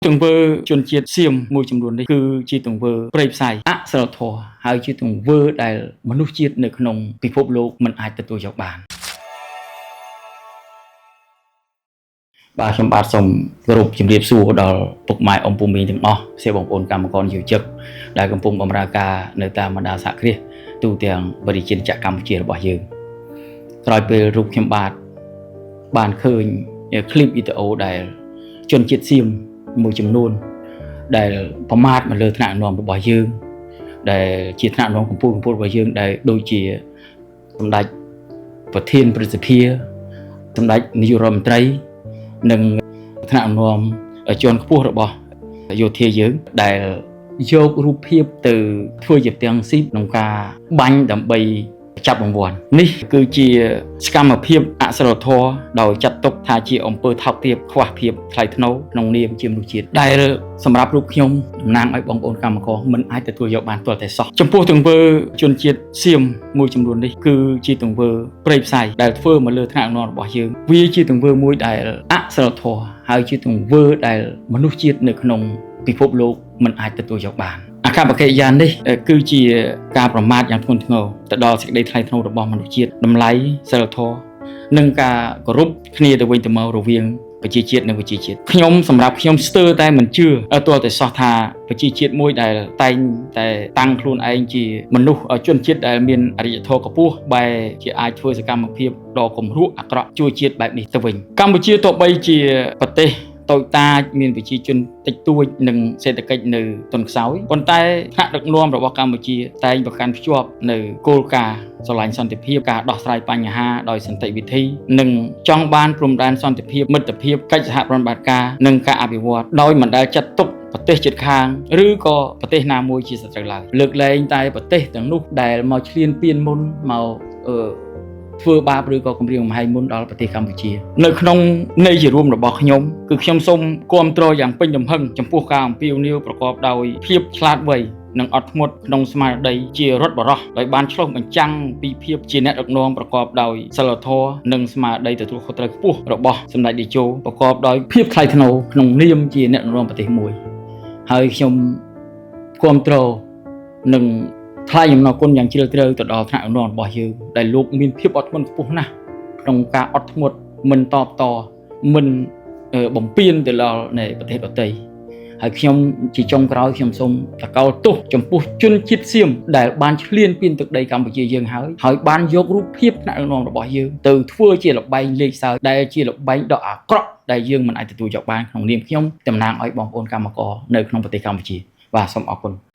ទង្វើជនជាតិសៀមមួយចំនួននេះគឺជាទង្វើព្រៃផ្សៃអសិលធម៌ហើយជាទង្វើដែលមនុស្សជាតិនៅក្នុងពិភពលោកមិនអាចទទួលយកបានបាទខ្ញុំបាទសូមគោរពជំរាបសួរដល់ពុកម៉ែអ៊ំពូមីងទាំងអស់សេបងប្អូនកម្មករយោជិកដែលកំពុងបម្រើការនៅតាមបណ្ដាសហគ្រាសទូទាំងប្រជាជាតិកម្ពុជារបស់យើងក្រោយពេលរូបខ្ញុំបាទបានឃើញคลิปវីដេអូដែលជនជាតិសៀមមួយចំនួនដែលប្រមាថមកលើថ្នាក់ដឹកនាំរបស់យើងដែលជាថ្នាក់ដឹកនាំកម្ពុជារបស់យើងដែលដូចជាសម្ដេចប្រធានព្រឹទ្ធសភាសម្ដេចនាយករដ្ឋមន្ត្រីនិងថ្នាក់ដឹកនាំជាន់ខ្ពស់របស់យោធាយើងដែលយករូបភាពទៅធ្វើជាផ្ទាំងស៊ីបក្នុងការបាញ់ដើម្បីចាប់រង្វាន់នេះគឺជាសកម្មភាពអសិលធម៌ដោយចាត់ទុកថាជាអំពើថោកទាបខ្វះភាពថ្លៃថ្នូរក្នុងនាមជាមនុស្សជាតិដែលសម្រាប់រូបខ្ញុំតំណាងឲ្យបងប្អូនកម្មករមិនអាចទទួលយកបានទាល់តែសោះចំពោះទង្វើជនជាតិសៀមមួយចំនួននេះគឺជាទង្វើព្រៃផ្សៃដែលធ្វើមកលើថ្នាក់ដឹកនាំរបស់យើងវាជាទង្វើមួយដែលអសិលធម៌ហើយជាទង្វើដែលមនុស្សជាតិនៅក្នុងពិភពលោកមិនអាចទទួលយកបានអាកប្បកិរិយានេះគឺជាការប្រមាថយ៉ាងធ្ងន់ធ្ងរទៅដល់សេចក្តីថ្លៃថ្នូររបស់មនុស្សជាតិតម្លៃសិលធម៌និងការគោរពគ្នាទៅវិញទៅមករវាងប្រជាជាតិនិងប្រជាជាតិខ្ញុំសម្រាប់ខ្ញុំស្ទើរតែមិនជឿទាល់តែសោះថាប្រជាជាតិមួយដែលតែងតែតាំងខ្លួនឯងជាមនុស្សជនជាតិដែលមានអរិយធម៌ខ្ពស់បែរជាអាចធ្វើសកម្មភាពដ៏គំរក់អាក្រក់ជួយជាតិបែបនេះទៅវិញកម្ពុជាទោះបីជាប្រទេសតូចតាចមានប្រជាជនតិចតួចនិងសេដ្ឋកិច្ចនៅទន់ខ្សោយប៉ុន្តែថ្នាក់ដឹកនាំរបស់កម្ពុជាតែងប្រកាន់ភ្ជាប់នៅគោលការណ៍ស្រឡាញ់សន្តិភាពការដោះស្រាយបញ្ហាដោយសន្តិវិធីនិងចង់បានព្រំដែនសន្តិភាពមិត្តភាពកិច្ចសហប្រតិបត្តិការនិងការអភិវឌ្ឍដោយមិនដែលចាត់ទុកប្រទេសជិតខាងឬក៏ប្រទេសណាមួយជាសត្រូវឡើយលើកលែងតែប្រទេសទាំងនោះដែលមកឈ្លានពានមុនមកធ្វើបាបឬក៏គំរាមកំហែងមុនដល់ប្រទេសកម្ពុជានៅក្នុងន័យជារួមរបស់ខ្ញុំគឺខ្ញុំសូមគាំទ្រយ៉ាងពេញទំហឹងចំពោះការអំពាវនាវប្រកបដោយភាពឆ្លាតវៃនិងអត់ធ្មត់ក្នុងស្មារតីជារដ្ឋបរោះដោយបានឆ្លុះបញ្ចាំងពីភាពជាអ្នកដឹកនាំប្រកបដោយសីលធម៌និងស្មារតីទទួលខុសត្រូវខ្ពស់របស់សម្ដេចតេជោប្រកបដោយភាពថ្លៃថ្នូរក្នុងនាមជាអ្នកដឹកនាំប្រទេសមួយហើយខ្ញុំគាំទ្រនិងថ្លែងអំណរគុណយ៉ាងជ្រាលជ្រៅទៅដល់ថ្នាក់ដឹកនាំរបស់យើងដែលលោកមានភាពអត់ធ្មត់ខ្ពស់ណាស់ក្នុងការអត់ធ្មត់មិនតបតមិនបំពានទៅដល់នៃប្រទេសដទៃហើយខ្ញុំជាចុងក្រោយខ្ញុំសូមតកោលទោសចំពោះជនជាតិសៀមដែលបានឈ្លានពានទឹកដីកម្ពុជាយើងហើយបានយករូបភាពថ្នាក់ដឹកនាំរបស់យើងទៅធ្វើជាល្បែងលេងសើចដែលជាល្បែងដ៏អាក្រក់ដែលយើងមិនអាចទទួលយកបានក្នុងនាមខ្ញុំតំណាងឲ្យបងប្អូនកម្មករនៅក្នុងប្រទេសកម្ពុជាបាទសូមអរគុណ។